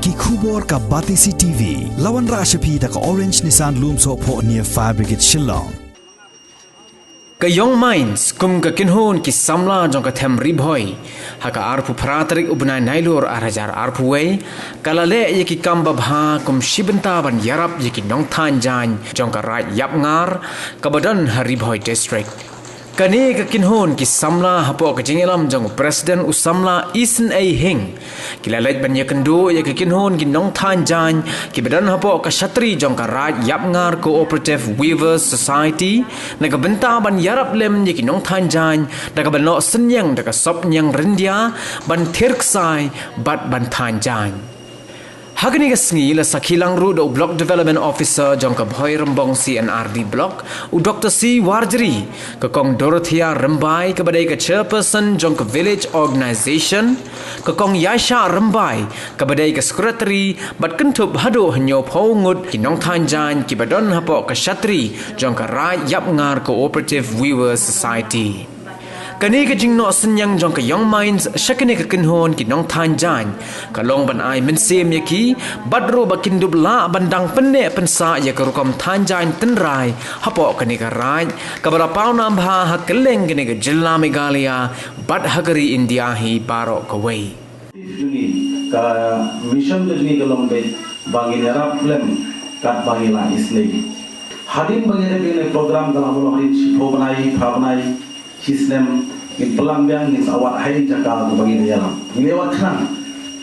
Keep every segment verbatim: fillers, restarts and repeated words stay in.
Ki khubor ka Batesi T V. La wanrah sha phi da ka Orange Nissan Lumsohphoh near Fire Brigade Shillong. Ka Young Minds kum ka kynhun ki samla jong ka them Ri Bhoi, ha ka arphew phra tarik u bnai Nailur ar hajar arphew wei, ka la leh ïa ki kam babha kum shi bynta ban ïarap ïa ki nongthaiñ jaiñ jong ka Raid Yapngar kaba don ha Ri Bhoi District. Kane ka kynhun ki samla hapoh ka jingïalam jong u President u samla Isynei Hing, ki la leit ban ïakynduh ïa ka kynhun ki nongthaiñ jaiñ kiba don hapoh ka shatri jong ka Raid Yapngar Cooperative Weavers Society na ka bynta ban ïarap lem ïa ki nongthaiñ jaiñ da kaba noh synñiang da ka sop ñiang ryndia ban thier ksai bad ban thaiñ jaiñ. Ha kane ka sngi la sakhi lang ruh da u Block Development Officer jong ka Bhoirymbong C and R D Block, u Doctor C Warjri, ka Kong Dorothea Rymbai kaba dei ka Chairperson jong ka Village Organisation, ka Kong Yaisha Rymbai kaba dei ka Secretary, bad kynthup haduh hynñiewphew ngut ki nongthaiñ jaiñ kiba don hapoh ka shatri jong ka Raid Yapngar Cooperative Weavers Society. Kane ka jingnoh synñiang jong ka Young Minds sha kane ka kynhun ki nongthaiñ jaiñ ka long ban ai mynsiem ïa ki, bad ruh ba kin dup lah ban dang pynneh pynsah ïa ka rukom thaiñ jaiñ tynrai hapoh kane ka raid kaba la pawnam bha ha kylleng kane ka jylla Meghalaya bad ha ka ri India hi baroh kawei. Jong ngi, ka mission ka jong ngi ka long beit ba ngin ïarap lem katba ngi la isynei. Hadien ba ngi dep ïa kane ka program ka la mluh hadien shiphew bnai, phra bnai, shi snem, ngin pynlang biang, ngin sa wad ha ïing jaka kaba ngi dei ïalam. Ngi dei wad khnang.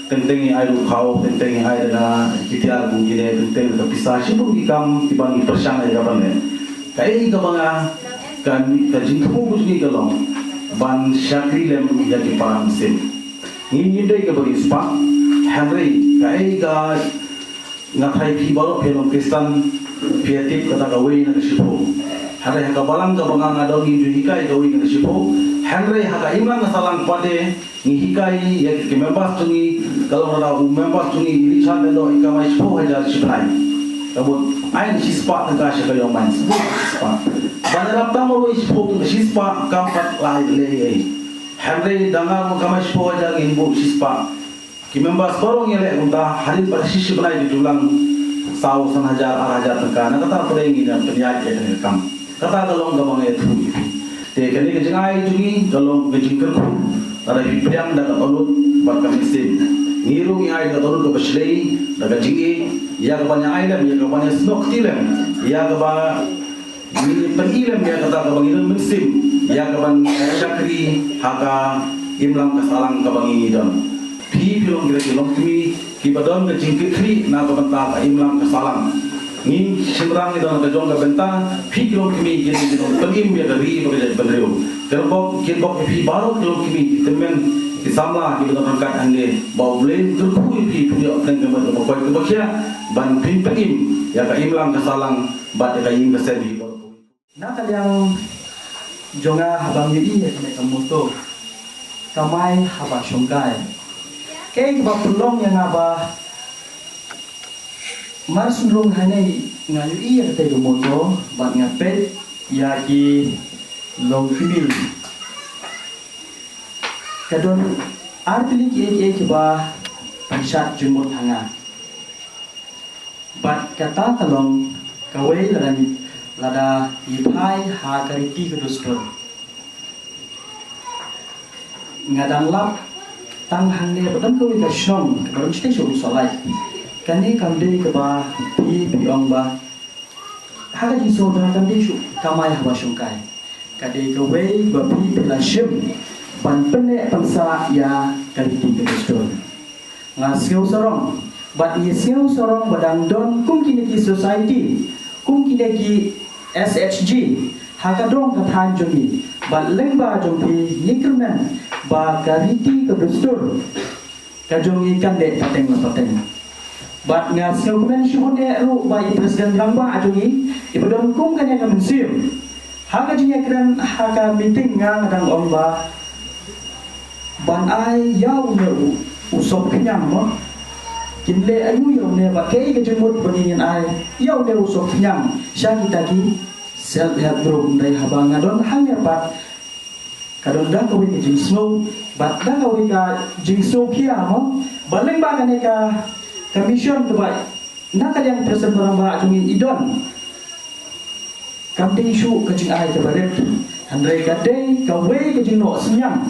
Teng teng ngi ai ruh phaw, teng teng ngi ai da ki tiar kum kine, teng teng da ka pisa, shibun ki kam kiba ngi pyrshang ïa ka ban leh. Kaei kaba nga, ka, ka jingthmu ka jong ngi ka long ban shakri lem ïa ki para mynsiem. Ngi, ngi dei kaba riewspah, hynrei kaei ka, nga tharai phi baroh phi long Khristan, phi tip kata kawei na ka shiphew. Hynrei ha ka balang kaba nga, nga don, ngi ju hikai kawei na ka shiphew. Hynrei ha ka imlang ka sahlang pat de ngi hikai ïa ki members jong ngi, ka long lada u members jong ngi i Richard Lyngdoh i kamai shiphew hajar shi bnai. Ka mut ai shi spah tyngka sha ka Young Minds. Shi spah. Ban ïarap tang ruh i shiphew tyngka, shi spah kam pat la leh ei. Hynrei da nga ruh kamai shiphew hajar, ngin buh shi spah. Ki members baroh ngi leh kumta, hadien pat shi shi bnai ki ju lang saw san hajar, ar hajar tyngka. Na kata pat ngin ïa pynïaid ïa kane ka kam. Kata ka long kaba nga ïathuh ïa phi. Te kane ka jingai jong ngi ka long ka jingkyrkhu. Lada phi pdiang da ka dohnud bad ka mynsiem, ngi ruh ngi ai da ka dohnud kaba shlei, da ka jingïeit, ïa kaba ngi ai lem, ïa kaba ngi snoh kti lem, ïa kaba ngi pyni lem ïa kata kaba ngi don mynsiem ïa kaban shakri ha ka imlang ka sahlang kaba ngi don. Phi, phi long kita ki longkmie kiba don ka jingkitkhlieh na ka bynta ka imlang ka sahlang. Ngi shynrang ngi don ka jong ka bynta, phi ki longkmie ki don, ki don pynim ïa ka ri bad ka jaitbynriew. Kyrpad, kyrpad ïa phi baroh ki longkmie, ki tymmen, ki samla kiba don ryngkat hangne, ba U Blei un kyrkhu ïa phi, phin ïoh pdeng ka met kaba koit kaba khiah ban pynpynim ïa ka imlang ka sahlang bad ïa ka ïing ka sem hi baroh. Na ka liang jong nga, haba nga ïohi ïa kane ka motto, kamai haba shongkai, kaei kaba pynlong ïa nga ba mar shu rung hangne nga ïohi ïa kata ka motto bad nga peit ïa ki longkmie, ka don artylli kiei kiei kiba pynshad jingmut ha nga. Bad kata ka long kawei, lada, lada ngi phai ha ka riti ka dustur, nga dang lap tang hangne ba don kawei ka shnong kaba don shatei sha Umsohlait. Kane kam dei kaba phi, phi ong ba ha ka jingsngewbha kam dei shuh kamai haba shongkai. Ka dei kawei ba phi, phi la shim ban pynneh pynsah ïa ka riti ka dustur. Nga sngew sarong bad ngi sngew sarong ba dang don kum kine ki society, kum kine ki S H G ha ka dong ka thaiñ jong ngi, bad lyngba jong phi ngi kyrmen ba ka riti ka dustur ka jong ngi kan leh pateng la pateng. Bad nga sngewkmen shibun eh ruh ba i President Rangbah jong ngi iba don kum kane ka mynsiem, ha ka jingïakren ha ka meeting nga, nga dang ong ba ban ai ïa une u, u sop khñiang mo. Kin leh aïu ïa une, ba kaei ka jingmut ba ngin ai ïa une u sop khñiang sha kita ki self help group, hynrei haba nga don hangne pat ka don da kawei ka jingsngew, bad da kawei ka jingsngewkhia mo, ba lyngba kane ka Ka mission kaba na ka liang President Rangbah jong ngi i don, kam dei shuh ka jingai kaba rit, hynrei ka dei kawei ka jingnoh synñiang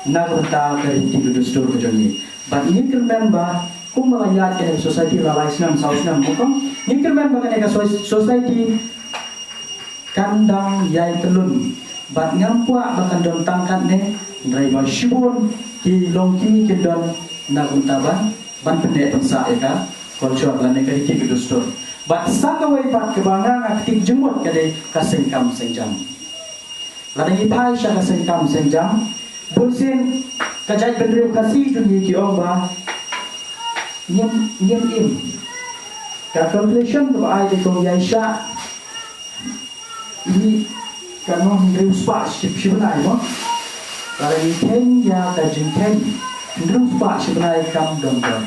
na ka bynta ka riti ka dustur ka jong ngi. Bad ngi kyrmen ba kumba la ïaid kane ka society la lai snem saw snem, mo, ngi kyrmen ba kane ka so-, society kan dang ïai tyllun. Bad ngam kwah ba kan don tang katne, hynrei ba shibun ki longkmie kin don na ka bynta ban, ban pynneh pynsah ïa ka culture lane ka riti ka dustur. Bad sa kawei pat kaba nga nga kti jingmut ka dei ka seng kam seng jam. Lada ngi phai sha ka seng kam seng jam, bunsien ka jaitbynriew Khasi jong ngi ki ong ba ngim, ngim im. Ka calculation kaba ai dei kong ïai shah ïa ka nong hynriew spah shi, shi bnai, mo. Lada ngi kheiñ ïa ka jingkheiñ hynriew spah shi bnai kam don don.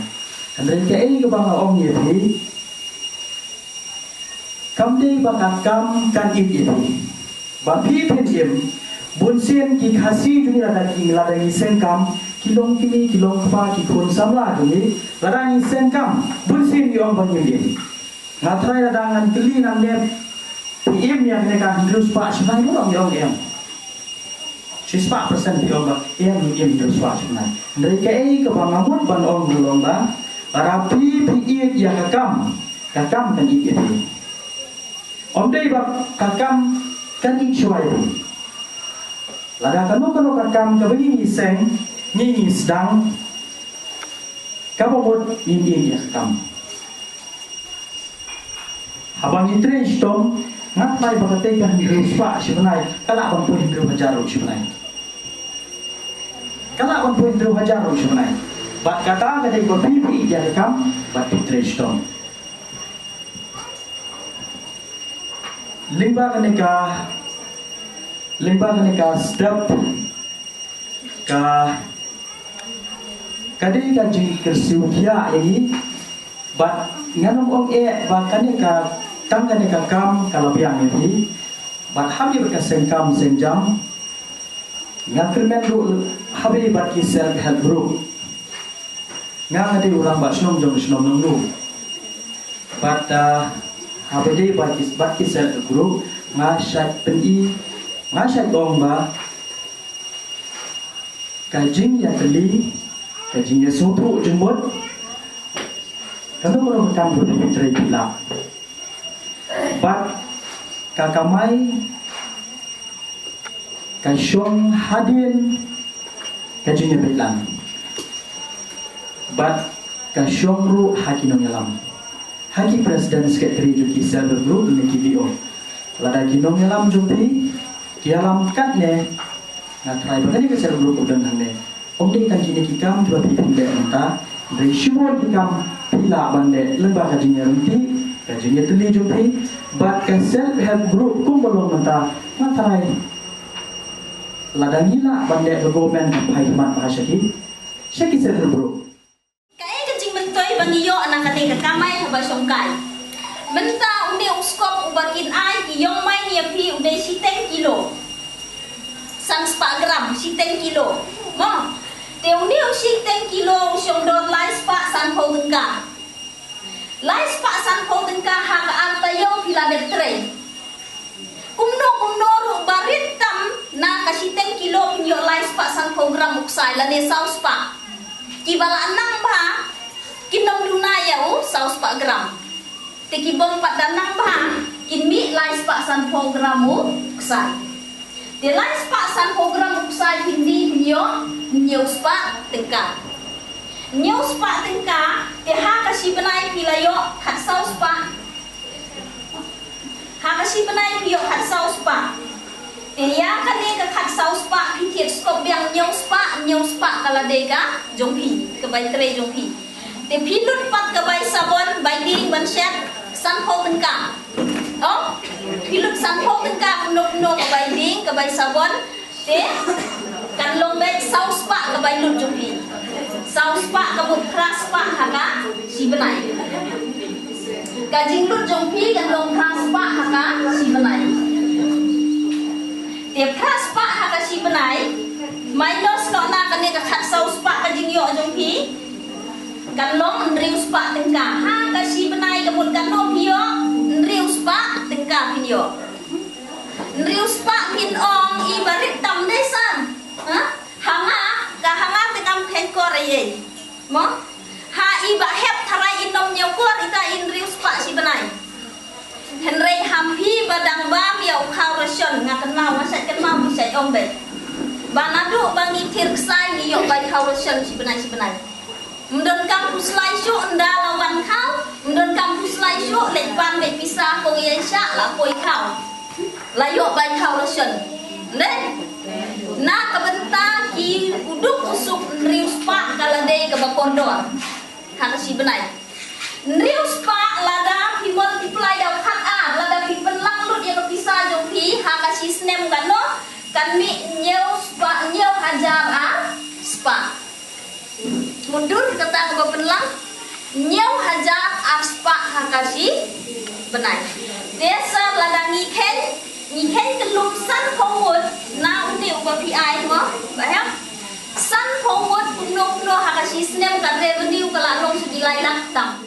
Hynrei kaei kaba nga ong ïa phi, kam dei ba ka kam kan ïeit ïa phi. Ba phi phin im, bunsien ki Khasi jong ngi lada ki, lada ngi seng kam, ki longkmie, ki longkpa, ki khun samla jong ngi, lada ngi seng kam, bunsien ngi ong ba ngim im. Nga trai lada ngan kylli nangne, phi im ïa kane ka hynriew spah shi bnai, mo, ong ïa ong em. Shispah percent phi ong ba em, im hynriew spah shi bnai. Hynrei kaei kaba nga mut ban ong ka long ba, lada phi phi ïeit ïa ka kam, ka kam kan ïeit ïa phi. Ym dei ba ka kam kan ïeit shuwa ïa phi. Lada kano kano ka kam kaba ngi ngi seng, ngi ngi sdang, kaba mut ngin ïeit ïa ka kam. Haba ngi trei shitom, nga trai ba katei ka hynriew spah shi bnai ka lah ban poi hynriew hajar ruh shi bnai. Ka lah ban poi hynriew hajar ruh shi bnai. Bad kata ka dei ba phi phi ïeit ïa ka kam bad phi trei shitom. Lyngba kane ka, lyngba kane ka step, ka, ka dei ka jingkyrsiew khiah ïa ngi. Bad ngan ym ong eh ba kane ka, tang kane ka kam ka la biang ïa phi. Bad ha kaba ïadei bad ka seng kam seng jam, nga kyrmen ruh ha kaba ïadei bad ki self help group. Nga nga dei u rangbah shnong jong ka shnong Nongrum. Bad, ah, ha kaba ïadei bad ki, bad ki self help group, nga shait pyni, nga shait ong ba ka jingïatylli, ka jingïasngewthuh jingmut, kano kano ka kam kaba phi trei phi lah. Bad ka kamai ka shong hadien ka jingïabeit lang. Bad ka shong ruh ha ki nongïalam, ha ki president secretary jong ki self help group ne ki V O. Lada ki nongïalam jong phi ki ïalam katne, nga trai ba kane ka self help group u don hangne. Ym dei tang kine ki kam kiba phi phi leh mynta, hynrei shibun ki kam phi lah ban leh lyngba ka jingïaryntih, ka jingïatylli jong phi, bad ka self help group kumba long mynta, nga trai lada ngi lah ban leh, ka government kan phai khmat bha sha ki, sha ki self help group. Kaei ka jingmyntoi ba ngi ïoh na kane ka kamai kaba shongkai? Mynta une u skop uba kin ai ki ïong main ïa phi u dei shiteng kilo. San spah gram, shiteng kilo. Mo. Te une u shiteng kilo u shong dor lai spah sanphew tyngka. Lai spah sanphew tyngka ha ka ar taïew phi la dep trei. Kumno kumno ruh ba rit tam na ka shiteng kilo phin ïoh lai spah sanphew gram u ksai lane saw spah. Kiba la nang bha kin ym duna ïa u saw spah gram. Te ki bym pat da nang bha kin mih lai spah sanphew gram u ksai. Te lai spah sanphew gram u ksai phin die phin ïoh hynñiew spah tyngka. Hynñiew spah tyngka, te ha ka shi bnai phi la ïoh khatsaw spah. Ha ka shi bnai phi ïoh khatsaw spah. Te ïa kane ka khatsaw spah phi thied skop biang hynñiew spah, hynñiew spah ka la dei ka jong phi, ka bai trei jong phi. Te phi lut pat ka bai sabon, bai dieng ban shet, sanphew tyngka. Oh, phi lut sanphew tyngka kumno kumno ka bai dieng, ka bai sabon. Te kan long beit saw spah ka bai lut jong phi. Saw spah ka mut phra spah ha ka shi bnai. Ka jinglut jong phi kan long phra spah ha ka shi bnai. Te phra spah ha ka shi bnai minus noh na kane ka khatsaw spah ka jingïoh jong phi. Kan long hynriew spah tyngka. Ha ka shi bnai ka mut katno phi ïoh? Hynriew spah tyngka phin ïoh. Hynriew spah phin ong i ba rit tam dei san. Ha? Ha nga, ka ha nga te kam kheiñ kor ei ei. Mo? Ha i ba hep tharai in ym ñiew kor ita i hynriew spah shi bnai. Hynrei ha phi ba dang bam ïa u khaw ration, nga kynmaw, nga shait kynmaw, nga shait ong beit. Ba naduh ba ngi thir ksai ngi ïoh bai khaw ration shi bnai shi bnai. Ym donkam pus lai shuh ynda la wan khaw, ym donkam pus lai shuh leit pan beit pisa ko ïa sha la poi khaw. La ïoh bai khaw ration. Ne? Na ka bynta ki u duk u suk hynriew spah ka la dei kaba kordor. Ha ka shi bnai. Hynriew spah lada phi multiply da u khat ar, lada phi pynlang lut ïa ka pisa jong phi ha ka shi snem katno, kan mih hynñiew spah, hynñiew hajar ar spah. Mutdur kata kaba pynlang hynñiew hajar ar spah ha ka shi bnai. Te sa lada ngi kheiñ, ngi kheiñ kyllum sanphew ngut na une uba phi ai mo, ba hep. Sanphew ngut kumno kumno ha ka shi snem ka revenue ka la long sha ki lai lak tam.